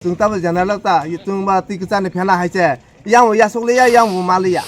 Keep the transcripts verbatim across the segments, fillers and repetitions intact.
Chwng tamo general ta, chwng ba twi kwchani phela hai se. Yang bo yasuk liya, yang bo ma liya.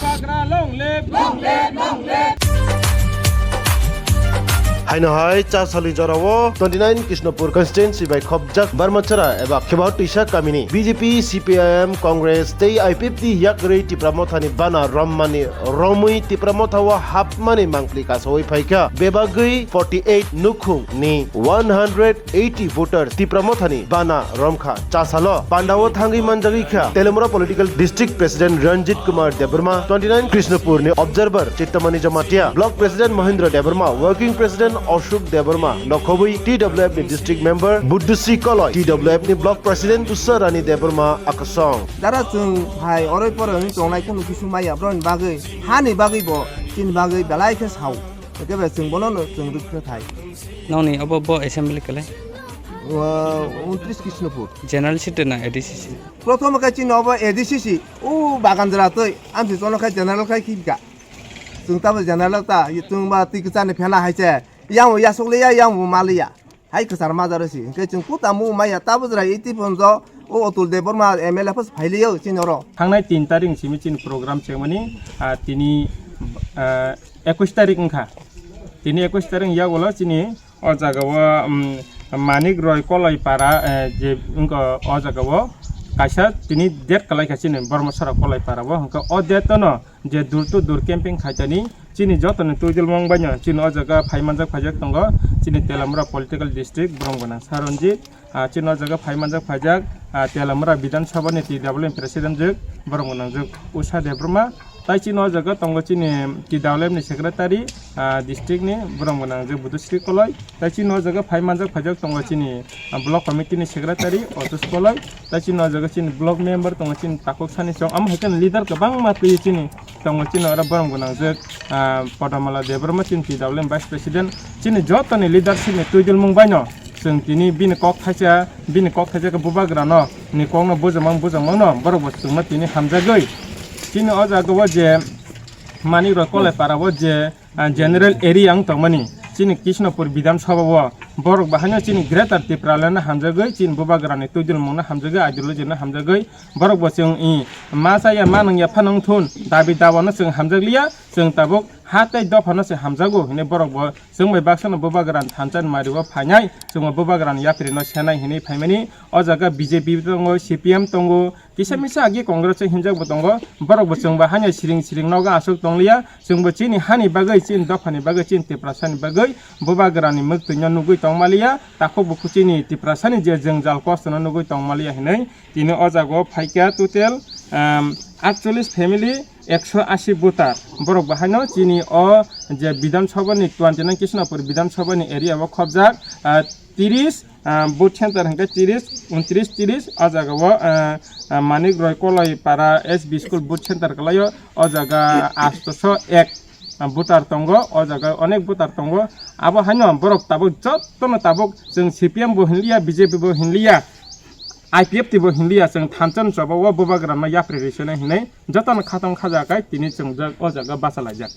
Haino hai cha salni jorao twenty nine Krishnapur constituency bai khopjak Barmachara eba Khebao Twisa kamini B J P, C P I M, Congress tei I P F T yakrwi Tipra Mothani bana rommani romwi Tipra Mothao hapmani mangpli kasawi phaikha. Bebagwi forty eight nukhungni one hundred eighty voter Tipra Mothani bana romkha. Chasalo pandao thangwi manjagwi kha Telamura Political District President Ranjit Kumar Debbarma, twenty nine Krishnapurni Observer Chittamani Jamatia, Block President Mohindra Debbarma, Working President Ashok Debbarma, nokhobwi T W F ni District Member Buddhusi Koloi, T W F ni Block President Tusarani Debbarma akasong. Dara chwng hai oroi poroi wngwi tongnai kheno kisu maya broni bagwi, hani bagwi bo chini bagwi belai khe sao. Hwnkhe bai chwng bono no chwng rwkhe thai. Nokni obo bo assembly kwlai? O, untris Krishnapur. General seat na A D C C? Prothom khe chini obo A D C C, o Baganjra twi, amsi chono khe general khai khibika. Chwng tamo general ta, chwng ba twi kwchani phela hai se. Yang bo yasuk liya, yang bo ma liya. Hai kwchar majaro si. Hwnkhe chwng kuta mu maya tabo jra iti ponjo, o Atul Debbarma M L A phas phai liyo chini oro. Thangnai tin tarik simi chini program chengmani, ah, tini, ah, ekwis tarik wngkha. Tini ekwis tarik yagulo chini o jagao, um, Manik Roy Koloi para, eh, je wngkha o jagao kaisa tini date kwlai kha chini Bormosora Koloi para o. Hwnkhe o date no je door to door camping khaitani chini jotoni twidulmung baino chini o jaga phai manjak phaijak tongo chini Telamura Political District Borom Gwnang Saronjit, ah, chini o jaga phai manjak phaijak, ah, Telamura Bidhan Sabha ni T W M President jwk Borom Gwnang jwk Usha Debbarma, tai chini o jaga tongo chini T W M ni Secretary, ah, District ni Borom Gwnang jwk Budusri Koloi, tai chini o jaga phai manjak phaijak tongo chini, ah, Block Committee ni Secretary Otus Koloi, tai chini o jaga chini Block Member tongo chini Takhuk Sani Chong, amo hai khe leader kwbangma twi chini tongo chini oro Borom Gwnang jwk, ah, Podomala Debbarma chini T W M Vice President, chini jotoni leadership ni twidulmung baino chwng tini bini kok thaisa, bini kok thaisa khe bubagrano ni kokno bujamang bujamangno borok bo chwngno tini hamjagwi chini o jagao je Manik Roy Koloi para o je, ah, general area wng tongmani chini Krishnapur Bidhan Sabha o borok bahaino chini Greater Tipraland no hamjagwi chini bubagrani twidulmungno hamjagwi ideology no hamjagwi borok bo chwng i ma chaya ma nungya phano wngthun dabi dawa no chwng hamjakliya, chwng tabuk ha tei dopha no se hamjago hinwi borok bo chwng bai baksa no bubagrani thansa ni mari o phainai chwng bo bubagrani yapri no senai hinwi phaimani o jaga B J P tongo, C P M tongo, kisa misa agi Congress o hinjak bo tongo, borok bo chwng bo haino siring siring nogo aswk tongliya, chwng bo chini hani bagwi, chini dophani bagwi, chini Tiprasani bagwi bubagrani mwktwino nugwi tongmaliya, takhuk bukhuk chini Tiprasani je jwngjal kostono nugwi tongmaliya hinwi tini o jagao phaikha total, um, aatchollish family, ekso ashi voter. Borok bo haino chini o je Bidhan Sabha ni twenty nine Krishnapur Bidhan Sabha ni area o khopjak, ah, tiris, ah, booth center hwnkhe tiris, untris, tiris, o jaga o, ah, ah, Manik Roy Koloi para S B school booth center kwlaio, o jaga astoso ek, ah, voter tongo, o jaga onek voter tongo. Abo haino borok tabuk jottono tabuk chwng C P M bo hinliya, B J P bo hinliya, I P F T bo hinliya, chwng thansa ni choba o bubagrano yapri rwi sene hinwi jotono khatong khajakai tini chwng o jaga bachalaijak.